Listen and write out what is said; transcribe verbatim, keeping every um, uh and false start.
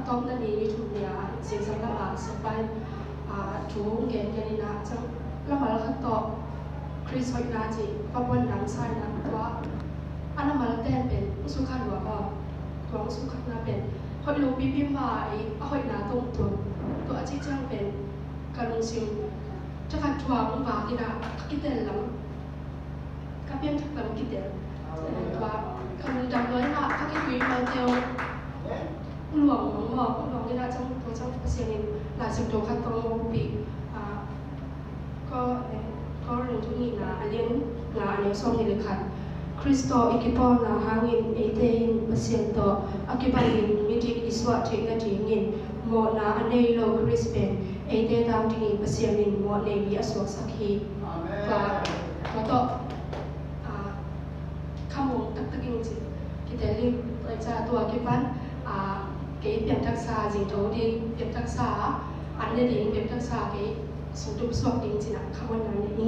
Tawpna ni, ni thum ni-a zingsang lamah Siapa in, ah, thu hong gen, gen in ah, ciang lamal khat tawh Khrist hoihna cih va puan dang sa in ah, tua a lamal ten pen hong sukha lua maw. Tua hong sukhakna pen hoih lo pipi mah a, a hoihna tawh tuang. Tua a cih ciang pen ka lungsim thakhat thu hong vak in ah, ka kitel lam, ka pianthak lam kitel. Eh, tua ka lungdam lua in ah, ka kituimalte uh luang maw, luang in ah, ciang, tua ciang Pasian in Lai Siangtho khat tawh hong hopih, ah, Ko-, eh, Korin thu nihna a lian nga, a neu sawmnih le khat. Khrist tawh i kipawlna hangin eite in Pasian tawh a kibanin midik i suah theih nadingin mawhna a nei lo Khrist pen eite tang dingin Pasian in mawhnei mi a suaksak hi. Amen. Tua, tua tawh, ah, khamawng taktak in ci kitel hi. Tua ciang tua kipan, ah, kei pianthaksa, zingtho ding pianthaksa, an ne ding pianthaksa, kei sungtum suak ding ci-in ah khamawhna nei hi.